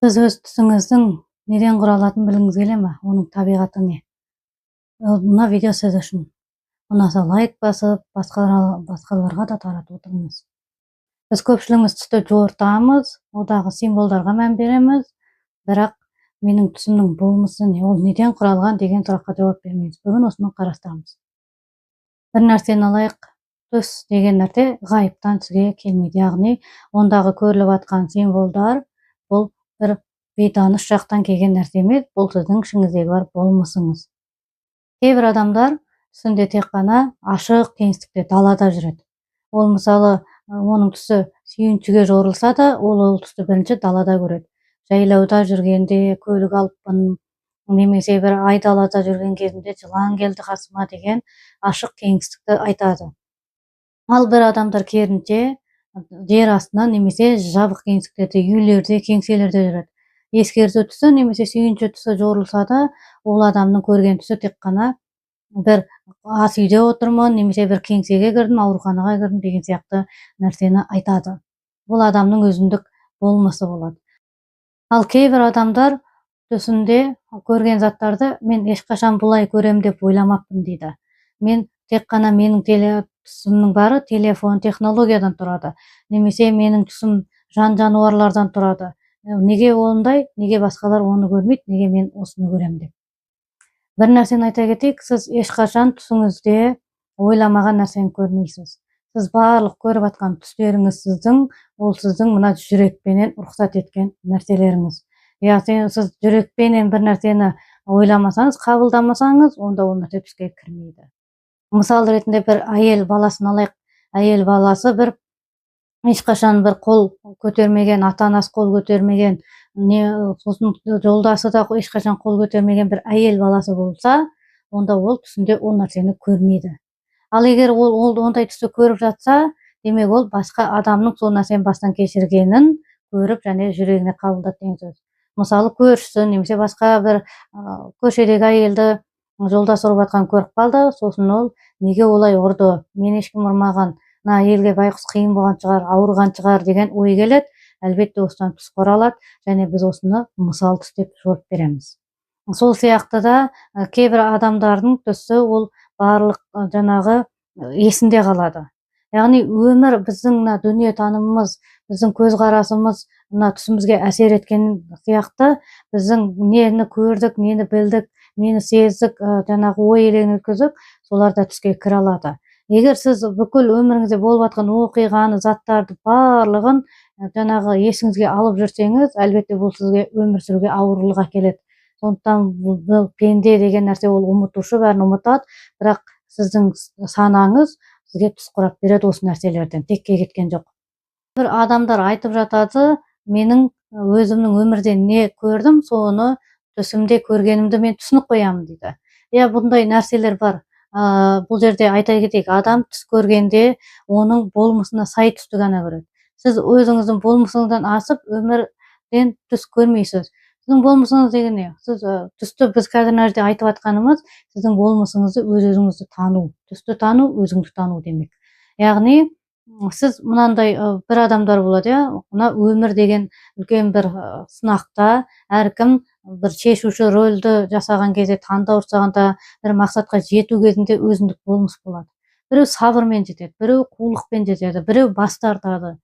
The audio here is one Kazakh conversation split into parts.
Сіз өз түсіңіздің неден құралатынын білгіңіз келе ме? Оның табиғаты не? Мына видео сіз үшін. Ұнаса, лайк басып, басқаларға да таратып отырыңыз. Біз көпшілігіміз түсті жортамыз, одағы символдарға мән береміз, бірақ менің түсімнің болмысы не, ол неден құралған деген сұраққа жауап бермейміз. Бүгін осыны қарастырамыз. Бір нәрсені алайық: түс деген нәрсе ғайыптан сізге келмейді, яғни ондағы көріліп жатқан символдар бұл бір бейтаныс жақтан келген нәрсе емес, бұл сіздің ішіңіздегі бар болмысыңыз. Кейбір адамдар түсінде тек қана ашық кеңістікте, далада жүреді. Ол, мысалы, оның түсі сүйіншіге жорылса да, ол түсті бірінші далада көреді. Жайлауда жүргенде көлік алыппын немесе бір айдалада жүрген кезімде жылан келді қасыма деген ашық кеңістікті айтады. Ал бір адамдар керісінше жер астынан немесе жабық кеңістіктерде, үйлерде, кеңселерде жүреді. Ескерту түсі немесе сүйінші түсі жорылса да, ол адамның көрген түсі тек қана бір ас үйде отырмын немесе бір кеңсеге кірдім, ауруханаға кірдім деген сияқты нәрсені айтады. Бұл адамның өзіндік болмысы болады. Ал кейбір адамдар түсінде көрген заттарды мен ешқашан бұлай көрем деп ойламаппын дейді. Мен тек қана менің түсімнің бары телефон, технологиядан тұрады немесе менің түсім жан жануарлардан тұрады. Неге ондай, неге басқалар оны көрмейді, неге мен осыны көремін деп. Бір нәрсені айта кетейік: сіз ешқашан түсіңізде ойламаған нәрсені көрмейсіз. Сіз барлық көріп жатқан түстеріңіз сіздің, ол сіздің мына жүрекпенен рұқсат еткен нәрселеріңіз. Яғни сіз жүрекпенен бір нәрсені ойламасаңыз, қабылдамасаңыз, онда ол нәрсе түске кірмейді. Мысал ретінде бір әйел баласын алайық. Әйел баласы бір ешқашан бір қол көтермеген, ата анасы қол көтермеген, не сосын жолдасы да ешқашан қол көтермеген бір әйел баласы болса, онда ол түсінде ол нәрсені көрмейді. Ал егер ол ондай түсті көріп жатса, демек, ол басқа адамның сол нәрсені бастан кешіргенін көріп және жүрегіне қабылдады деген сөз. Мысалы, көршісі немесе басқа бір көшедегі әйелді жолдасы ұрып жатқанын көріп қалды. Сосын ол: «Неге олай ұрды? Мені ешкім ұрмаған, мына әйелге байғұс қиын болған шығар, ауырған шығар», – деген ой келеді. Әлбетте, осыдан түс құралады және біз осыны мысал түс деп жауап береміз. Сол сияқты да кейбір адамдардың түсі ол барлық жаңағы есінде қалады. Яғни өмір, біздің мына дүниетанымымыз, біздің көзқарасымыз мына түсімізге әсер еткен сияқты. Біздің нені көрдік, нені білдік, нені сездік, жаңағы ой елегінен өткіздік, солар да түске кіре алады. Егер сіз бүкіл өміріңізде болып жатқан оқиғаны, заттарды барлығын жаңағы есіңізге алып жүрсеңіз, әлбетте, бұл сізге өмір сүруге ауырлық әкеледі. Сондықтан бұл пенде деген нәрсе ол ұмытушы, бәрін ұмытады, бірақ сіздің санаңыз сізге түс құрап береді. Осы нәрселерден текке кеткен жоқ. Бір адамдар айтып жатады: «Менің өзімнің өмірде не көрдім, соны түсімде көргенімді мен түсініп қоямын», – дейді. Иә, бұндай нәрселер бар. Бұл жерде айта кетейік, адам түс көргенде оның болмысына сай түсті ғана көреді. Сіз өзіңіздің болмысыңыздан асып өмірден түс көрмейсіз. Сіздің болмысыңыз деген не? Сіз түсті, біз қазір мына жерде айтып жатқанымыз сіздің болмысыңызды, өз өзіңізді тану. Түсті тану – өзіңді тану демек. Яғни сіз мынандай бір адамдар болады, иә, мына өмір деген үлкен бір сынақта әркім бір шешуші рөлді жасаған кезде, таңдау жасағанда, бір мақсатқа жету кезінде өзіндік болмыс болады. Біреу сабырмен жетеді, біреу қулықпен жетеді, біреу бас тартады,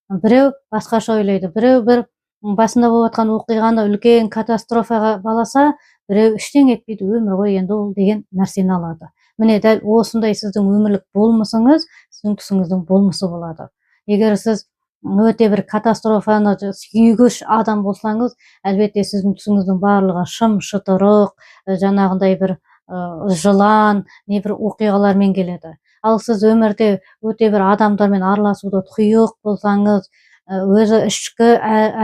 біреу басқаша ойлайды, біреу бір басында болып жатқан оқиғаны үлкен катастрофаға баласа, біреу ештеңе етпейді, өмір ғой енді ол деген нәрсені алады. Міне, дәл осындай сіздің өмірлік болмысыңыз сіздің түсіңіздің болмысы болады. Егер сіз өте бір катастрофаны сүйгіш адам болсаңыз, әлбетте, сіздің түсіңіздің барлығы шым шытырық, жаңағындай бір жылан не бір оқиғалармен келеді. Ал сіз өмірде өте бір адамдармен араласуда тұйық болсаңыз, өзі ішкі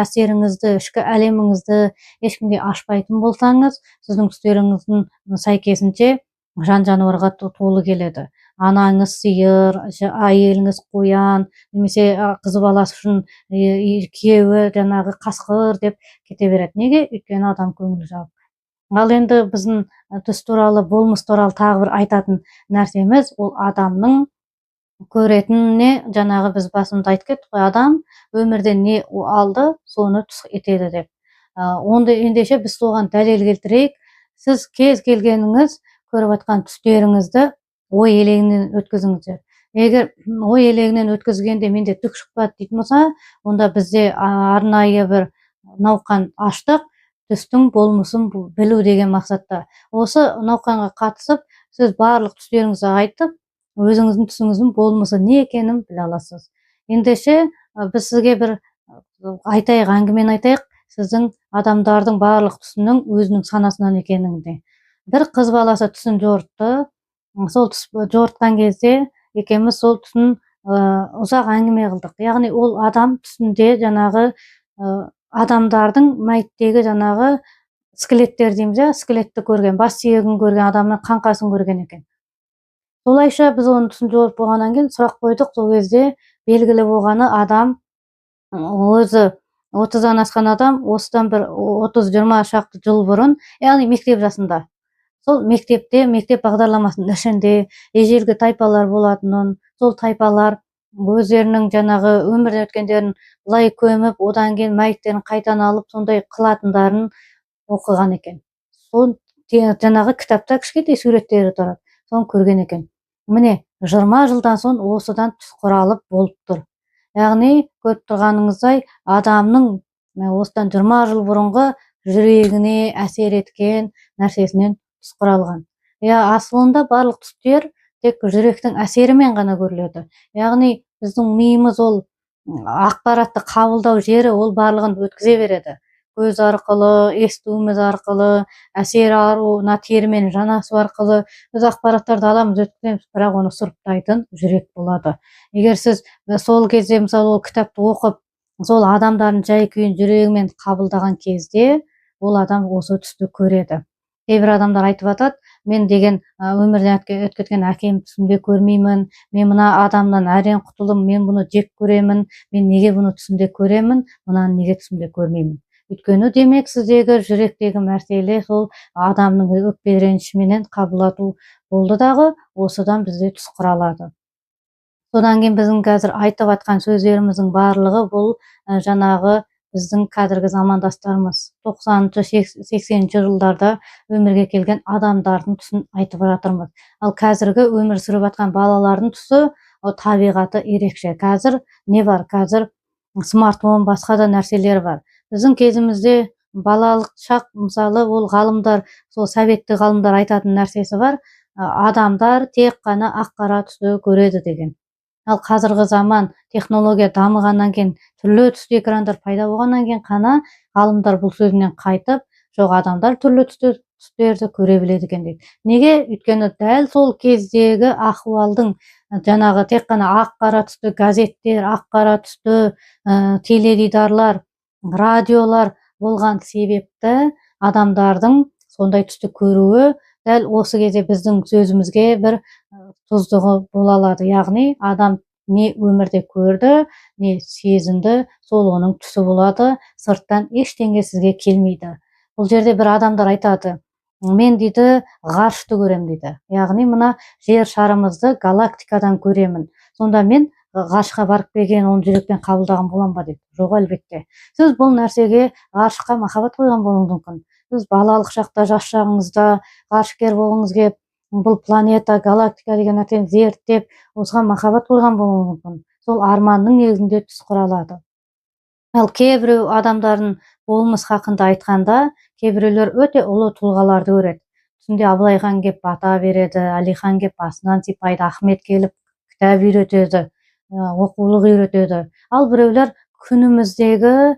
әсеріңізді, ішкі әлеміңізді ешкімге ашпайтын болсаңыз, сіздің түстеріңіздің сәйкесінше жан жануарға толы келеді. Анаңыз сиыр, әйеліңіз қоян немесе қыз баласы үшін күйеуі жаңағы қасқыр деп кете береді. Неге? Өйткені адам көңілі жабық. Ал енді біздің түс туралы, болмыс туралы тағы бір айтатын нәрсеміз: ол адамның көретініне, жаңағы біз басында айтып кеттік қой, адам өмірден не алды, соны түс етеді деп. Онда ендеше біз соған дәлел келтірейік. Сіз кез келгеніңіз көріп жатқан түстеріңізді ой елегінен өткізіңіздер. Егер ой елегінен өткізгенде менде түк шықпады дейтін болса, онда бізде арнайы бір науқан аштық, түстің болмысын білу деген мақсатта. Осы науқанға қатысып, сіз барлық түстеріңізді айтып, өзіңіздің түсіңіздің болмысы не екенін біле аласыз. Ендеше біз сізге бір айтайық, әңгімені айтайық, сіздің адамдардың барлық түсінің өзінің санасынан екенін. Бір қыз баласы түсін жорытты. Сол түс жорытқан кезде екеуміз сол түсін ұзақ әңгіме қылдық. Яғни ол адам түсінде жаңағы адамдардың мәйіттегі жаңағы скелеттер дейміз, иә, скелетті көрген, бас сүйегін көрген, адамның қаңқасын көрген екен. Солайша біз оның түсін жорып болғаннан кейін сұрақ қойдық. Сол кезде белгілі болғаны, адам өзі 30-дан асқан адам, осыдан бір 30-20 шақты жыл бұрын, яғни мектеп жасында, сол мектепте, мектеп бағдарламасының ішінде ежелгі тайпалар болатынын, сол тайпалар өздерінің жаңағы өмірден өткендерін былай көміп, одан кейін мәйіттерін қайтадан алып, сондай қылатындарын оқыған екен. Сол жаңағы кітапта кішкентай суреттері тұрады, соны көрген екен. Міне, 20 жылдан соң осыдан түс құралып болып тұр. Яғни көріп тұрғаныңыздай, адамның осыдан 20 жыл бұрынғы жүрегіне әсер еткен нәрсесінен түс құралған. Иә, асылында барлық түстер тек жүректің әсерімен ғана көріледі. Яғни біздің миымыз ол ақпаратты қабылдау жері, ол барлығын өткізе береді. Көз арқылы, естуіміз арқылы, әсер алу, мына терімен жанасу арқылы біз ақпараттарды аламыз, өткіземіз, бірақ оны сұрыптайтын жүрек болады. Егер сіз сол кезде, мысалы, ол кітапты оқып, сол адамдардың жай күйін жүрегімен қабылдаған кезде, ол адам осы түсті көреді. Кейбір адамдар айтып жатады: мен деген өмірден өтіп кеткен әкем түсімде көрмеймін, мен мына адамнан әрең құтылдым, мен бұны жек көремін, мен неге бұны түсімде көремін, мынаны неге түсімде көрмеймін? Өйткені, демек, сіздегі жүректегі мәселе сол адамның өкпе ренішіменен қабылдату болды дағы, осыдан бізде түс құралады. Содан кейін біздің қазір айтып жатқан сөздеріміздің барлығы бұл жаңағы біздің қазіргі замандастарымыз, 90-шы, 80-ші жылдарда өмірге келген адамдардың түсін айтып жатырмыз. Ал қазіргі өмір сүріп жатқан балалардың түсі, ол табиғаты ерекше. Қазір не бар? Қазір смартфон, басқа да нәрселер бар. Біздің кезімізде, балалық шақ, мысалы, ол ғалымдар, сол советтік ғалымдар айтатын нәрсесі бар: адамдар тек қана ақ қара түсті көреді деген. Ал қазіргі заман технология дамығаннан кейін, түрлі түсті экрандар пайда болғаннан кейін қана ғалымдар бұл сөзінен қайтып, жоқ, адамдар түрлі түсті түстерді көре біледі екен дейді. Неге? Өйткені дәл сол кездегі ахуалдың жаңағы тек қана ақ қара түсті газеттер, ақ қара түсті теледидарлар, радиолар болған себепті адамдардың сондай түсті көруі дәл осы кезде біздің сөзімізге бір тұздығы бола алады. Яғни адам не өмірде көрді, не сезінді, сол оның түсі болады. Сырттан ештеңе сізге келмейді. Бұл жерде бір адамдар айтады: мен, дейді, ғарышты көрем дейді, яғни мына жер шарымызды галактикадан көремін. Сонда мен ғарышқа барып келген, оны жүрекпен қабылдаған боламын ба дейді. Жоқ, әлбетте. Сіз бұл нәрсеге, ғарышқа махаббат қойған болуыңыз мүмкін. Сіз балалық шақта, жас шағыңызда ғарышкер болғыңыз келіп, бұл планета, галактика деген нәрсені зерттеп, осыған махаббат қойған болуыңыз мүмкін. Сол арманның негізінде түс құралады. Ал кейбіреу адамдардың болмыс хақында айтқанда, кейбіреулер өте ұлы тұлғаларды көреді түсінде. Абылай хан келіп бата береді, Әлихан келіп басынан сипайды, Ахмет келіп кітап үйретеді, оқулық үйретеді. Ал біреулер күніміздегі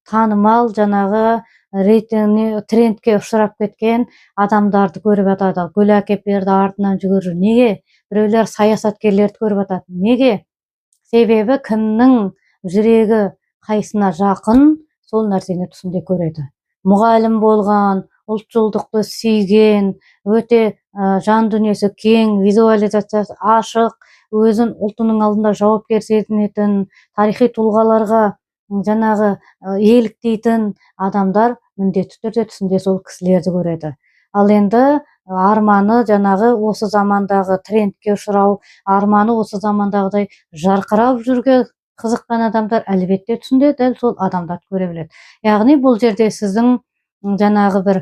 танымал, жаңағы рейтингіне, трендке ұшырап кеткен адамдарды көріп жатады, гүл әкеліп берді, артынан жүгіріп жүр. Неге? Біреулер саясаткерлерді көріп жатады. Неге? Себебі кімнің жүрегі қайсына жақын, сол нәрсені түсінде көреді. Мұғалім болған, ұлтшылдықты сүйген, өте жан дүниесі кең, визуализациясы ашық, өзін ұлтының алдында жауапкер сезінетін, тарихи тұлғаларға жаңағы еліктейтін адамдар міндетті түрде түсінде сол кісілерді көреді. Ал енді арманы жаңағы осы замандағы трендке ұшырау, арманы осы замандағыдай жарқырап жүрге. Қызыққан адамдар әлбетте түсінде дәл сол адамдарды көре біледі. Яғни бұл жерде сіздің жаңағы бір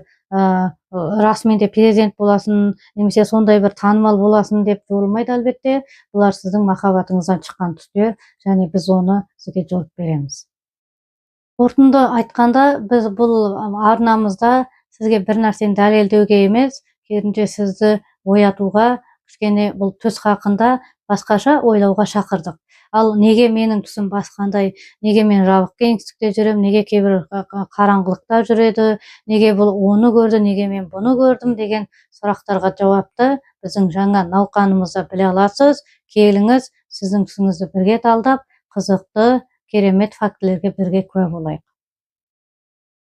расымен де президент боласың немесе сондай бір танымал боласың деп жорымайды әлбетте. Бұлар сіздің махаббатыңыздан шыққан түстер, және біз оны сізге жорып береміз. Қорытынды айтқанда, біз бұл арнамызда сізге бір нәрсені дәлелдеуге емес, керісінше сізді оятуға, кішкене бұл түс хақында басқаша ойлауға шақырдық. Ал неге менің түсім басқандай, неге мен жабық кеңістікте жүремін, неге кейбір қараңғылықта жүреді, неге бұл оны көрді, неге мен бұны көрдім деген сұрақтарға жауапты біздің жаңа науқанымызда біле аласыз. Келіңіз, сіздің түсіңізді бірге талдап, қызықты, керемет фактілерге бірге куә болайық.